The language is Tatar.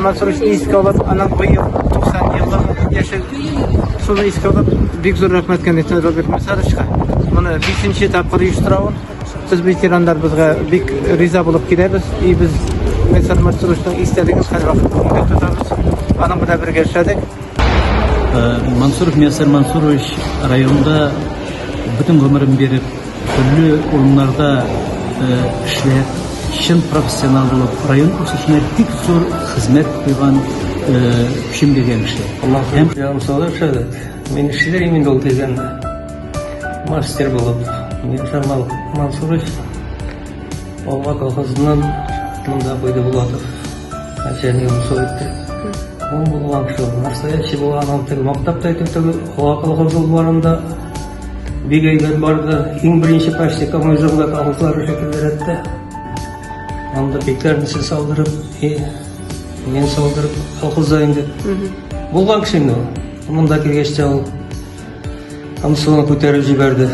Мансуровичны искә алып, аның быел 90 еллык яше, шуны искә алып, бик зур рәхмәт, конечно, Роберт Мансуровичка. Моны бишенче тапкыр оештыра ул. Без ветераннар безгә бик риза булып киләбез. И без Мансур Мансуровичның истәлеген һәрвакыт күңелдә тотабыз. Аның белән бергә эшләдек. Мансуров Мияссар Мансурович районда бөтен гомерен биреп, төрле урыннарда эшләп, чын профессионал булып, район үсешенә бик зур хезмәт куйган, көчен биргән кеше. Һәм Янсалар эшләдек. Мин эшләр инде ул дигәндә. Мастер булып, Мияссар Мансурович Алга колхозыннан монда куйды Булатов. Начальник итте. Ул булган кеше, настоящий булган, ул теге мактап та әйтеп түгел, Алга колхозы барында бик әйбәт барды. Иң беренче почти коммунизмга колхозлар шикелле рәттә. Анда пекарница салдырып, и мен салдырып, колхозда инде. Булган кеше инде ул. Монда килгәч тә ул ымсыны күтәреп җибәрде.